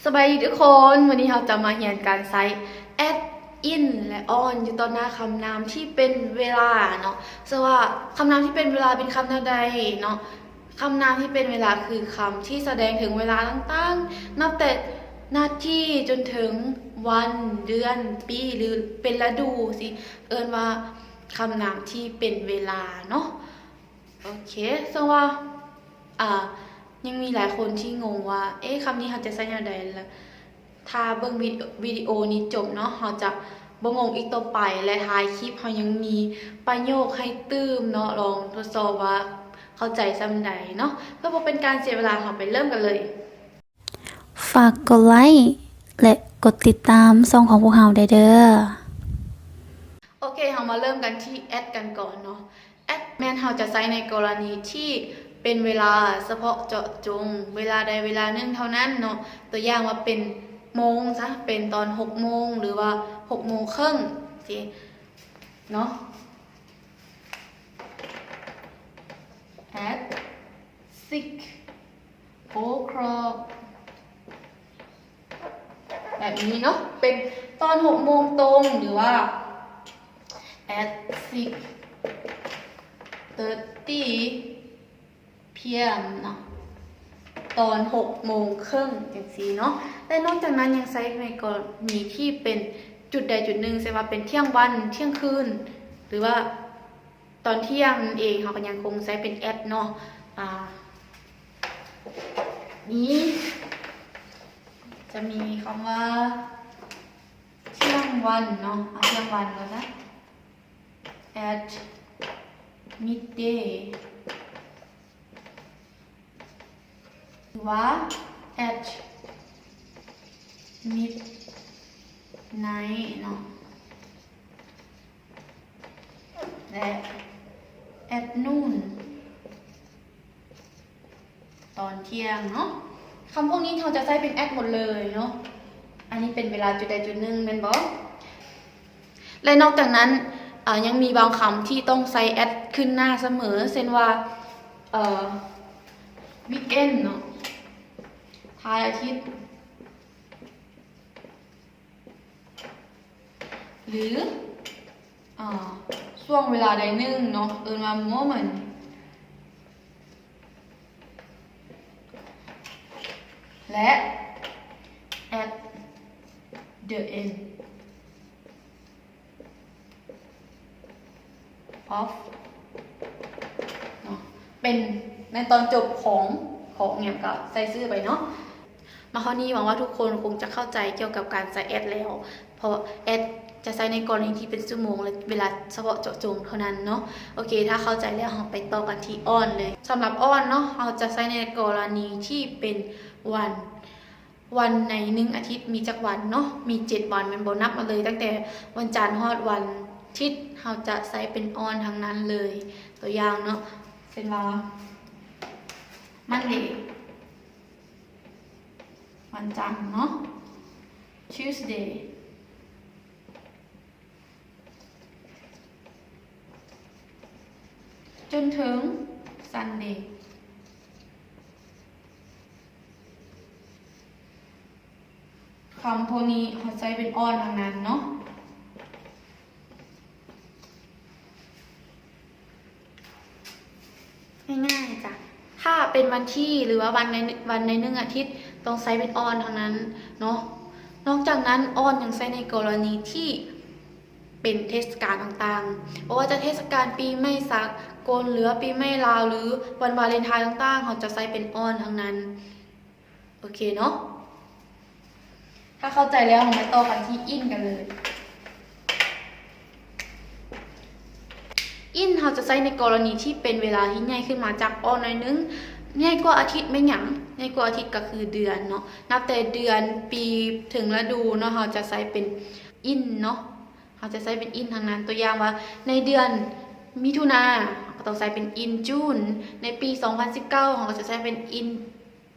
ສະບາຍດີທຸກຄົນ, ມື້ນີ້ເຮົາຈະມາຮຽນການໃຊ້ at, in ແລະ on ຢູ່ຕໍ່ໜ້າຄຳນາມທີ່ເປັນເວລາເນາະ. ເຊິ່ງວ່າຄຳນາມທີ່ເປັນເວລາເປັນຄຳແນວໃດເນາະ? ຄຳນາມທີ່ເປັນເວລາຄືຄຳທີ່ສະແດງເຖິງເວລາຕ່າງໆ ນັບແຕ່ນາທີຈົນເຖິງວັນ, ເດືອນ, ປີ ຫຼື ເປັນລະດູຊີ້ ເອີ້ນວ່າຄຳນາມທີ່ເປັນເວລາເນາະ. ໂອເຄ, ເຊິ່ງວ່າ ອ່າ ຍັງມີຫຼາຍຄົນທີ່ງົງວ່າ ເອ ຄຳນີ້ເຮົາຈະໃຊ້ແນວໃດ? ລະ ຖ້າເບິ່ງວິ ວິດີໂອນີ້ຈົບເນາະ, ເຮົາຈະບໍ່ງົງອີກຕໍ່ໄປ ແລະ ທ້າຍຄລິບເຮົາຍັງມີປະໂຫຍກໃຫ້ຕື່ມເນາະ, ລອງທົດສອບວ່າເຂົ້າໃຈສ່ຳໃດເນາະ. ເພື່ອບໍ່ເປັນການເສຍເວລາ, ເຮົາໄປເລີ່ມກັນເລີຍ. ຝາກກົດໄລ້ ແລະ ກົດຕິດຕາມຊ່ອງຂອງພວກເຮົາໄດ້ເດີ້. ໂອເຄ, ເຮົາມາເລີ່ມກັນທີ່ at ກັນກ່ອນເນາະ. at ແມ່ນເຮົາຈະໃຊ້ໃນກໍລະນີທີ່ເປັນເວລາສະເພາະເຈາະຈົງ ເວລາໃດເວລາໜຶ່ງເທົ່ານັ້ນເນາະ. ຕົວຢ່າງວ່າເປັນໂມງຊະ, ເປັນຕອນຫົກໂມງ ຫຼືວ່າຫົກໂມງເຄິ່ງຊີ້ເນາະ. at six o'clock ແບບນີ້ເນາະ, ເປັນຕອນຫົກໂມງຕົງ ຫຼືວ່າ at six thirty PM ເນາະ, ຕອນຫົກໂມງເຄິ່ງຈັ່ງຊີ້ເນາະ. ແລະ ນອກຈາກນັ້ນຍັງໃຊ້ໃນກໍລະນີທີ່ເປັນຈຸດໃດຈຸດໜຶ່ງ, ເຊັ່ນວ່າເປັນທ່ຽງວັນ, ທ່ຽງຄືນ ຫຼືວ່າ ຕອນທ່ຽງນັ້ນເອງ, ເຮົາກໍຍັງຄົງໃຊ້ເປັນ at ເນາະ. ອາ ນີ້ຈະມີຄຳວ່າທ່ຽງວັນເນາະ, ເອົາທ່ຽງວັນກ່ອນນະ, at midday ຫຼືວ່າ at midnight ເນາະ ແລະ at noon ຕອນທ່ຽງເນາະ. ຄຳພວກນີ້ເຮົາຈະໃຊ້ເປັນ at ໝົດເລີຍເນາະ. ອັນນີ້ເປັນເວລາຈຸດໃດຈຸດໜຶ່ງແມ່ນບໍ່? ແລະ ນອກຈາກນັ້ນ ເອີ ຍັງມີບາງຄຳທີ່ຕ້ອງໃຊ້ at ຂຶ້ນໜ້າສະເໝີ, ເຊັ່ນວ່າ ເອີ weekend ເນາະ, ທ້າຍອາທິດ ຫຼື ເອີ ຊ່ວງເວລາໃດໜຶ່ງເນາະ, ເອີ້ນວ່າ moment ແລະ at the end of ເນາະ, ເປັນໃນຕອນຈົບຂອງ ຂອງຫຍັງກໍໃສ່ຊື່ໄປເນາະ. ມາຮອດນີ້ຫວັງວ່າທຸກຄົນຄົງຈະເຂົ້າໃຈກ່ຽວກັບການໃຊ້ at ແລ້ວ, ເພາະ at ຈະໃຊ້ໃນກໍລະນີທີ່ເປັນຊົ່ວໂມງ ແລະ ເວລາສະເພາະເຈາະຈົງເທົ່ານັ້ນເນາະ. ໂອເຄ, ຖ້າເຂົ້າໃຈແລ້ວ ເຮົາໄປຕໍ່ກັນທີ່ on ເລີຍ. ສຳລັບ on ເນາະ, ເຮົາຈະໃຊ້ໃນກໍລະນີທີ່ເປັນວັນ. ວັນໃນໜຶ່ງອາທິດມີຈັກວັນເນາະ? ມີເຈັດວັນແມ່ນບໍ່? ນັບມາເລີຍ ຕັ້ງແຕ່ວັນຈັນຮອດວັນທິດ, ເຮົາຈະໃຊ້ເປັນ on ທັງນັ້ນເລີຍ. ຕົວຢ່າງເນາະ, ເຊັ່ນວ່າ Monday ວັນຈັນເນາະ, Tuesday ຈົນເຖິງ Sunday. ຄຳພວກນີ້ເຮົາໃຊ້ເປັນ on ທັງນັ້ນເນາະ. ງ່າຍໆ ຈ້ະ. ຖ້າເປັນວັນທີ ຫຼືວ່າວັນໃນ ວັນໃນໜຶ່ງອາທິດ ຕ້ອງໃຊ້ເປັນ on ທັງນັ້ນເນາະ. ນອກຈາກນັ້ນ on ຍັງໃຊ້ໃນກໍລະນີທີ່ເປັນເທດສະການຕ່າງໆ, ບໍ່ວ່າຈະເທດສະການປີໃໝ່ສາກົນ ຫຼືວ່າປີໃໝ່ລາວ ຫຼືວັນວາເລັນທາຍຕ່າງໆ, ເຮົາຈະໃຊ້ເປັນ on ທັງນັ້ນ. ໂອເຄເນາະ, ຖ້າເຂົ້າໃຈແລ້ວ ເຮົາມາຕໍ່ກັນທີ່ in ກັນເລີຍ. in ເຮົາຈະໃຊ້ໃນກໍລະນີທີ່ເປັນເວລາທີ່ໃຫຍ່ຂຶ້ນມາຈາກ on ໜ້ອຍໜຶ່ງ. ໃຫຍ່ກວ່າອາທິດແມ່ນຫຍັງ? ໃຫຍ່ກວ່າອາທິດກໍຄືເດືອນເນາະ. ນັບແຕ່ເດືອນ, ປີ ເຖິງລະດູເນາະ, ເຮົາຈະໃຊ້ເປັນ in ເນາະ. ເຮົາຈະໃຊ້ເປັນ in ທັງນັ້ນ. ຕົວຢ່າງວ່າ ໃນເດືອນມິຖຸນາ ເຮົາກໍຕ້ອງໃຊ້ເປັນ in June, ໃນປີສອງພັນສິບເກົ້າ ເຮົາກໍຈະໃຊ້ເປັນ in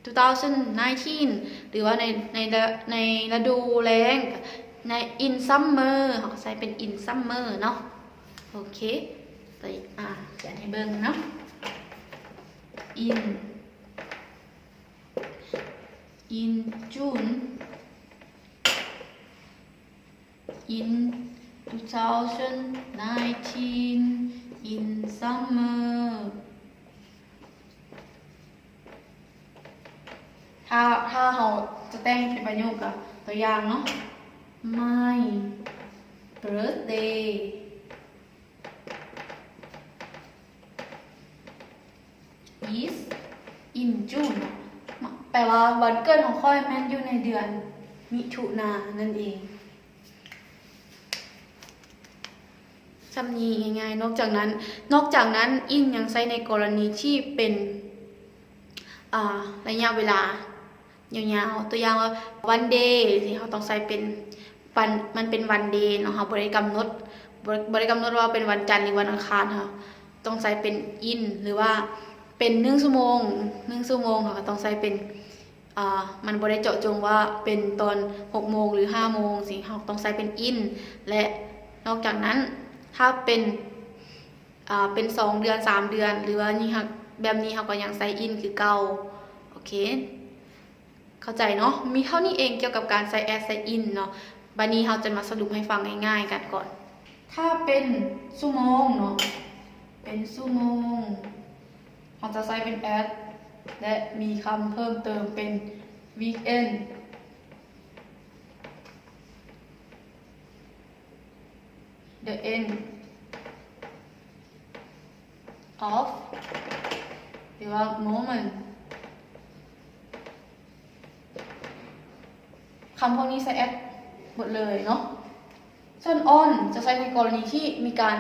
two thousand nineteen ຫຼືວ່າໃນ ໃນ ໃນລະດູແລ້ງ ໃນ in summer ເຮົາກໍໃຊ້ເປັນ in summer ເນາະ. ໂອເຄ, ໄປ ອ່າ ຂຽນໃຫ້ເບິ່ງເນາະ. in in June In two thousand nineteen in summer. ຖ້າ ຖ້າເຮົາຈະແຕ່ງເປັນປະໂຫຍກ ກໍຕົວຢ່າງເນາະ My birthday is in June ເນາະ ແປວ່າວັນເກີດຂອງຂ້ອຍແມ່ນຢູ່ໃນເດືອນມິຖຸນານັ້ນເອງ. ສ່ຳນີ້ງ່າຍໆ. ນອກຈາກນັ້ນ ນອກຈາກນັ້ນ in ຍັງໃຊ້ໃນກໍລະນີທີ່ເປັນ ອ່າ ໄລຍະເວລາຍາວໆ ຕົວຢ່າງວ່າ one day ຊີ້ ເຮົາຕ້ອງໃຊ້ເປັນວັນ ມັນເປັນ one day ເນາະ ເຮົາບໍ່ໄດ້ກຳນົດ ບໍ່ ບໍ່ໄດ້ກຳນົດວ່າເປັນວັນຈັນ ຫຼື ວັນອັງຄານ ເຮົາຕ້ອງໃຊ້ເປັນ in ຫຼືວ່າເປັນໜຶ່ງຊົ່ວໂມງ ໜຶ່ງຊົ່ວໂມງ ເຮົາກໍຕ້ອງໃຊ້ເປັນ ອ່າ ມັນບໍ່ໄດ້ເຈາະຈົງວ່າເປັນຕອນຫົກໂມງ ຫຼື ຫ້າໂມງຊີ້ ເຮົາຕ້ອງໃຊ້ເປັນ in ແລະ ນອກຈາກນັ້ນ ຖ້າເປັນ ອ່າ ເປັນສອງເດືອນ ສາມເດືອນ ຫຼືວ່ານີ້ ແບບນີ້ ເຮົາກໍຍັງໃຊ້ in ຄືເກົ່າ. ໂອເຄ ເຂົ້າໃຈເນາະ ມີເທົ່ານີ້ເອງກ່ຽວກັບການໃຊ້ at ໃຊ້ in ເນາະ. ບາດນີ້ເຮົາຈະມາສະຫຼຸບໃຫ້ຟັງງ່າຍໆກັນກ່ອນ. ຖ້າເປັນຊົ່ວໂມງເນາະ ເປັນຊົ່ວໂມງ ເຮົາຈະໃຊ້ເປັນ at ແລະ ມີຄຳເພີ່ມເຕີມເປັນ weekend the end of ຫຼືວ່າ moment. ຄຳພວກນີ້ໃສ່ at ໝົດເລີຍເນາະ. ສ່ວນ on ຈະໃຊ້ໃນກໍລະນີທີ່ມີການ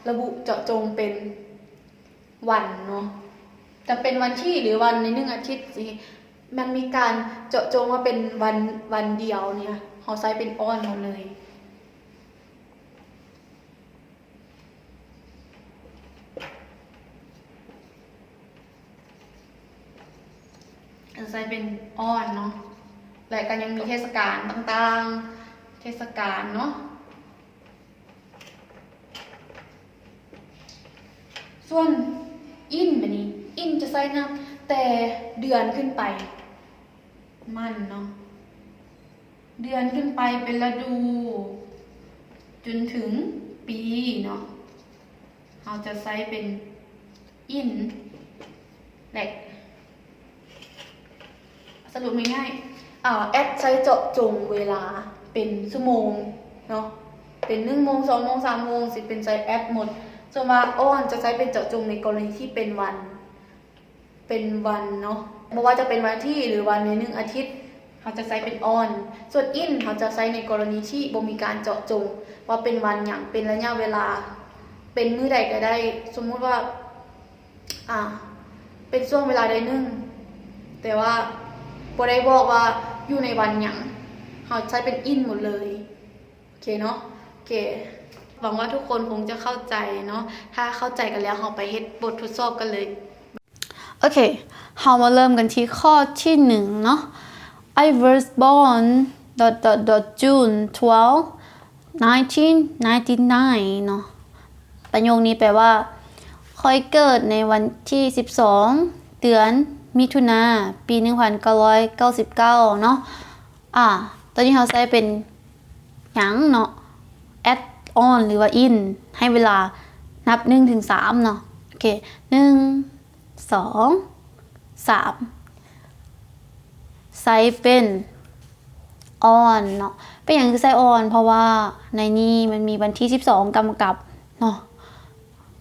ລະບຸເຈາະຈົງເປັນວັນເນາະ ຈະເປັນວັນທີ ຫຼື ວັນໃນໜຶ່ງອາທິດຊີ້ ມັນມີການເຈາະຈົງວ່າເປັນວັນ ວັນດຽວນີ້ ເຮົາໃຊ້ເປັນ on ໝົດເລີຍ. ຈະໃຊ້ເປັນ on ເນາະ ແລະ ກໍຍັງມີເທດສະການຕ່າງໆ ເທດສະການເນາະ. ສ່ວນ in ບາດນີ້ in ຈະໃຊ້ນັບແຕ່ເດືອນຂຶ້ນໄປ ມັນເນາະ ເດືອນຂຶ້ນໄປເປັນລະດູ ຈົນເຖິງປີເນາະ ເຮົາຈະໃຊ້ເປັນ in ແລະ ສະຫຼຸບງ່າຍໆ ເອີ at ໃຊ້ເຈາະຈົງເວລາເປັນຊົ່ວໂມງເນາະ ເປັນໜຶ່ງໂມງ ສອງໂມງ ສາມໂມງ ຊິເປັນໃຊ້ at ໝົດ. ສ່ວນວ່າ on ຈະໃຊ້ເປັນເຈາະຈົງໃນກໍລະນີທີ່ເປັນວັນ ເປັນວັນເນາະ ບໍ່ວ່າຈະເປັນວັນທີ ຫຼື ວັນໃນໜຶ່ງອາທິດ ເຮົາຈະໃຊ້ເປັນ on. ສ່ວນ in ເຮົາຈະໃຊ້ໃນກໍລະນີທີ່ບໍ່ມີການເຈາະຈົງວ່າເປັນວັນຫຍັງ ເປັນໄລຍະເວລາ ເປັນມື້ໃດກໍໄດ້. ສົມມຸດວ່າ ອ່າ ເປັນຊ່ວງເວລາໃດໜຶ່ງ ແຕ່ວ່າບໍ່ໄດ້ບອກວ່າຢູ່ໃນວັນຫຍັງ ເຮົາໃຊ້ເປັນ in ໝົດເລີຍ. ໂອເຄເນາະ ໂອເຄ ຫວັງວ່າທຸກຄົນຄົງຈະເຂົ້າໃຈເນາະ. ຖ້າເຂົ້າໃຈກັນແລ້ວ ເຮົາໄປເຮັດບົດທົດສອບກັນເລີຍ. ໂອເຄ ເຮົາມາເລີ່ມກັນທີ່ຂໍ້ທີໜຶ່ງເນາະ. I was born dot dot dot June twelve nineteen ninety-nine ເນາະ. ປະໂຫຍກນີ້ແປວ່າ ຂ້ອຍເກີດໃນວັນທີສິບສອງ ເດືອນມິຖຸນາ ປີໜຶ່ງພັນເກົ້າຮ້ອຍເກົ້າສິບເກົ້າເນາະ. ອາ ຕອນນີ້ເຮົາໃຊ້ເປັນຫຍັງເນາະ at on ຫຼືວ່າ in ໃຫ້ເວລານັບໜຶ່ງເຖິງສາມເນາະ. ໂອເຄ ໜຶ່ງ ສອງ ສາມ ໃຊ້ເປັນ on ເນາະ. ເປັນຫຍັງຄືໃຊ້ on? ເພາະວ່າໃນນີ້ມັນມີວັນທີສິບສອງກຳກັບເນາະ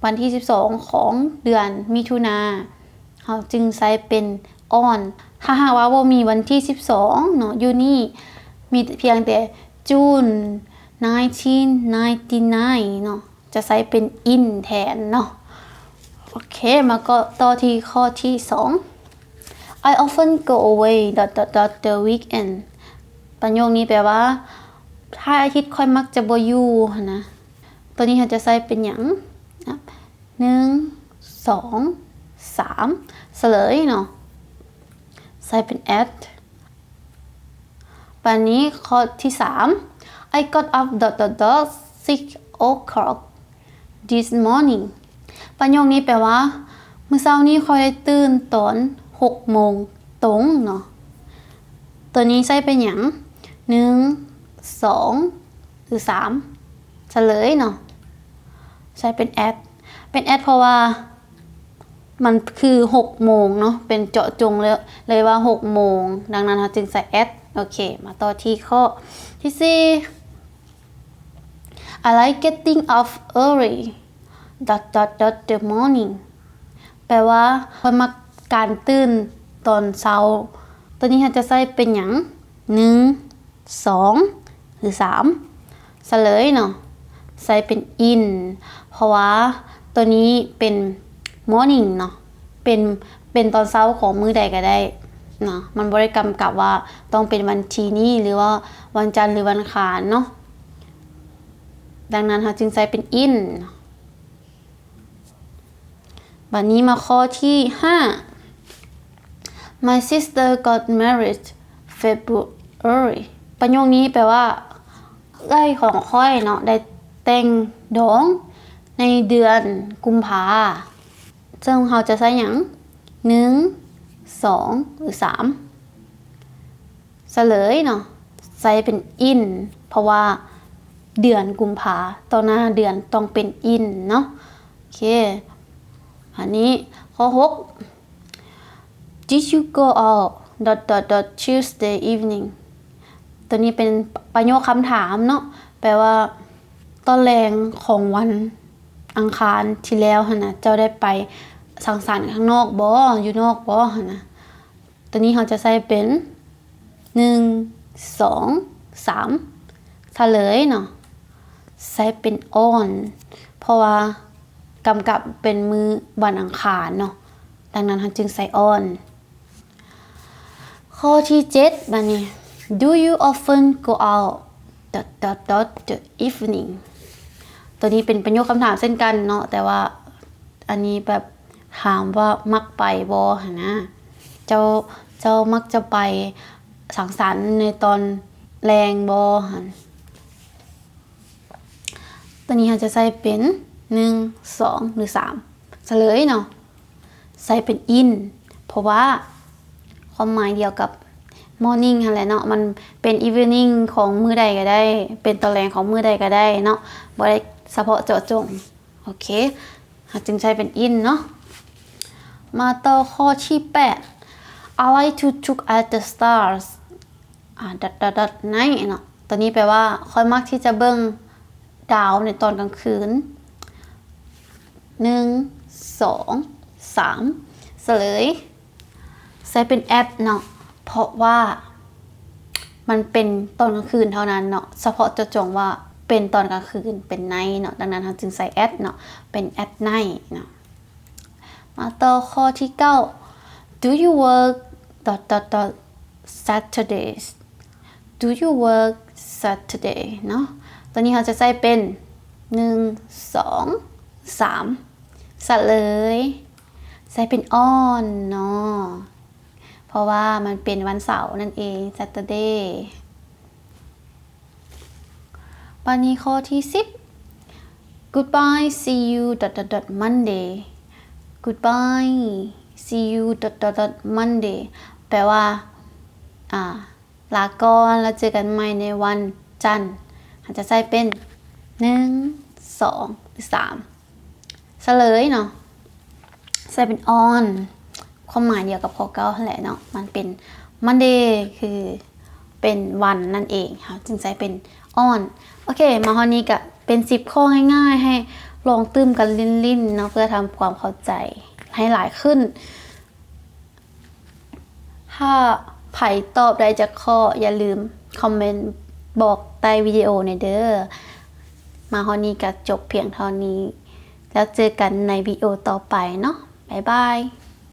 ວັນທີສິບສອງຂອງເດືອນມິຖຸນາ ເຮົາຈຶ່ງໃຊ້ເປັນ on. ຖ້າຫາກວ່າບໍ່ມີວັນທີສິບສອງເນາະ ຢູ່ນີ້ມີພຽງແຕ່ June nineteen ninety-nine ເນາະ ຈະໃຊ້ເປັນ in ແທນເນາະ. ໂອເຄ ມາກໍຕໍ່ທີ່ຂໍ້ທີສອງ. I often go away dot dot dot the weekend. ປະໂຫຍກນີ້ແປວ່າ ທ້າຍອາທິດຂ້ອຍມັກຈະບໍ່ຢູ່ຫັ້ນນະ. ໂຕນີ້ເຮົາຈະໃຊ້ເປັນຫຍັງ? ໜຶ່ງ ສອງ ສາມ ສະເຫຼີຍເນາະ ໃຊ້ເປັນ at. ບາດນີ້ຂໍ້ທີສາມ I got up dot dot dot six o'clock this morning. ປະໂຫຍກນີ້ແປວ່າ ມື້ເຊົ້ານີ້ຂ້ອຍໄດ້ຕື່ນຕອນຫົກໂມງຕົງເນາະ. ໂຕນີ້ໃຊ້ເປັນຫຍັງ? ໜຶ່ງ ສອງ ຫຼື ສາມ ສະເຫຼີຍເນາະ ໃຊ້ເປັນ at ເປັນ at ເພາະວ່າມັນຄື ຫົກໂມງເນາະ ເປັນເຈາະຈົງເລີຍ ເລີຍວ່າ ຫົກໂມງ ດັ່ງນັ້ນເຮົາຈຶ່ງໃຊ້ at. ໂອເຄ ມາຕໍ່ທີ່ຂໍ້ທີສີ່ I like getting up early dot dot dot the morning ແປວ່າ ຂ້ອຍມັກການຕື່ນຕອນເຊົ້າ. ໂຕນີ້ເຮົາຈະໃຊ້ເປັນຫຍັງ? ໜຶ່ງ ສອງ ຫຼື ສາມ ສະເຫຼີຍເນາະ ໃຊ້ເປັນ in ເພາະວ່າໂຕນີ້ເປັນ morning ເນາະ ເປັນ ເປັນຕອນເຊົ້າຂອງມື້ໃດກໍໄດ້ເນາະ ມັນບໍ່ໄດ້ກຳກັບວ່າຕ້ອງເປັນວັນທີນີ້ ຫຼືວ່າວັນຈັນ ຫຼືວັນອັງຄານເນາະ ດັ່ງນັ້ນເຮົາຈຶ່ງໃຊ້ເປັນ in ເນາະ. ບັດນີ້ມາຂໍ້ທີຫ້າ My sister got married February ປະໂຫຍກນີ້ແປວ່າ ເອື້ອຍຂອງຂ້ອຍເນາະ ໄດ້ແຕ່ງດອງໃນເດືອນກຸມພາ ເຊິ່ງເຮົາຈະໃຊ້ຫຍັງ? ໜຶ່ງ ສອງ ຫຼື ສາມ ສະເຫຼີຍເນາະ ໃຊ້ເປັນ in ເພາະວ່າເດືອນກຸມພາ ຕໍ່ໜ້າເດືອນຕ້ອງເປັນ in ເນາະ. ໂອເຄ ອັນນີ້ຂໍ້ຫົກ Did you go out dot dot dot Tuesday evening? ໂຕນີ້ເປັນປະໂຫຍກຄຳຖາມເນາະ ແປວ່າ ຕອນແລງຂອງວັນອັງຄານທີ່ແລ້ວຫັ້ນນະ ເຈົ້າໄດ້ໄປສັງສັນຂ້າງນອກບໍ່? ຢູ່ນອກບໍ່? ຫັ້ນນະ. ໂຕນີ້ເຮົາຈະໃຊ້ເປັນ ໜຶ່ງ ສອງ ສາມ ສະເຫຼີຍເນາະ ໃຊ້ເປັນ on ເພາະວ່າກຳກັບເປັນມື້ວັນອັງຄານເນາະ ດັ່ງນັ້ນເຮົາຈຶ່ງໃຊ້ on. ຂໍ້ທີເຈັດ ບາດນີ້ Do you often go out dot dot dot the evening? ໂຕນີ້ເປັນປະໂຫຍກຄຳຖາມເຊັ່ນກັນເນາະ ແຕ່ວ່າອັນນີ້ແບບ ຖາມວ່າມັກໄປບໍ່ຫັ້ນນະ ເຈົ້າ ເຈົ້າມັກຈະໄປສັງສັນໃນຕອນແລງບໍ່ຫັ້ນ? ໂຕນີ້ເຮົາຈະໃຊ້ເປັນ ໜຶ່ງ ສອງ ຫຼື ສາມ ສະເຫຼີຍເນາະ ໃຊ້ເປັນ in ເພາະວ່າຄວາມໝາຍດຽວກັບ morning ຫັ້ນແຫຼະເນາະ ມັນເປັນ evening ຂອງມື້ໃດກໍໄດ້ ເປັນຕອນແລງຂອງມື້ໃດກໍໄດ້ເນາະ ບໍ່ໄດ້ສະເພາະເຈາະຈົງ. ໂອເຄ ເຮົາຈຶ່ງໃຊ້ເປັນ in ເນາະ. ມາຕໍ່ຂໍ້ທີແປດ I like to look at the stars ອາ dot dot dot night ເນາະ ໂຕນີ້ແປວ່າ ຂ້ອຍມັກທີ່ຈະເບິ່ງດາວໃນຕອນກາງຄືນ. ໜຶ່ງ ສອງ ສາມ ສະເຫຼີຍ ໃຊ້ເປັນ at ເນາະ ເພາະວ່າມັນເປັນຕອນກາງຄືນເທົ່ານັ້ນເນາະ ສະເພາະເຈາະຈົງວ່າເປັນຕອນກາງຄືນ ເປັນ night ເນາະ ດັ່ງນັ້ນເຮົາຈຶ່ງໃຊ້ at ເນາະ ເປັນ at night ເນາະ. ມາຕໍ່ຂໍ້ທີເກົ້າ Do you work dot dot dot Saturdays? Do you work Saturday? ເນາະ ໂຕນີ້ເຮົາຈະໃຊ້ເປັນ ໜຶ່ງ ສອງ ສາມ ສະເຫຼີຍ ໃຊ້ເປັນ on ເນາະ ເພາະວ່າມັນເປັນວັນເສົານັ້ນເອງ Saturday. ບາດນີ້ຂໍ້ທີສິບ Goodbye, see you dot dot dot Monday. Goodbye, see you dot dot dot Monday ແປວ່າ ອາ ລາກ່ອນ ແລ້ວເຈີກັນໃໝ່ໃນວັນຈັນ. ເຮົາຈະໃຊ້ເປັນ ໜຶ່ງ ສອງ ຫຼື ສາມ ສະເຫຼີຍເນາະ ໃຊ້ເປັນ on ຄວາມໝາຍດຽວກັບຂໍ້ເກົ່າຫັ້ນແຫຼະເນາະ ມັນເປັນ Monday ຄືເປັນວັນນັ້ນເອງ ເຮົາຈຶ່ງໃຊ້ເປັນ on. ໂອເຄ ມາຮອດນີ້ກະເປັນສິບຂໍ້ງ່າຍໆ ໃຫ້ລອງຕື່ມກັນຫຼິ້ນໆເນາະ ເພື່ອທຳຄວາມເຂົ້າໃຈໃຫ້ຫຼາຍຂຶ້ນ. ຖ້າໃຜຕອບໄດ້ຈັກຂໍ້ ຢ່າລືມຄອມເມັນບອກໃຕ້ວິດີໂອແດ່ເດີ້. ມາຮອດນີ້ກະຈົບພຽງເທົ່ານີ້ ແລ້ວເຈີກັນໃນວິດີໂອຕໍ່ໄປເນາະ ບາຍບາຍ.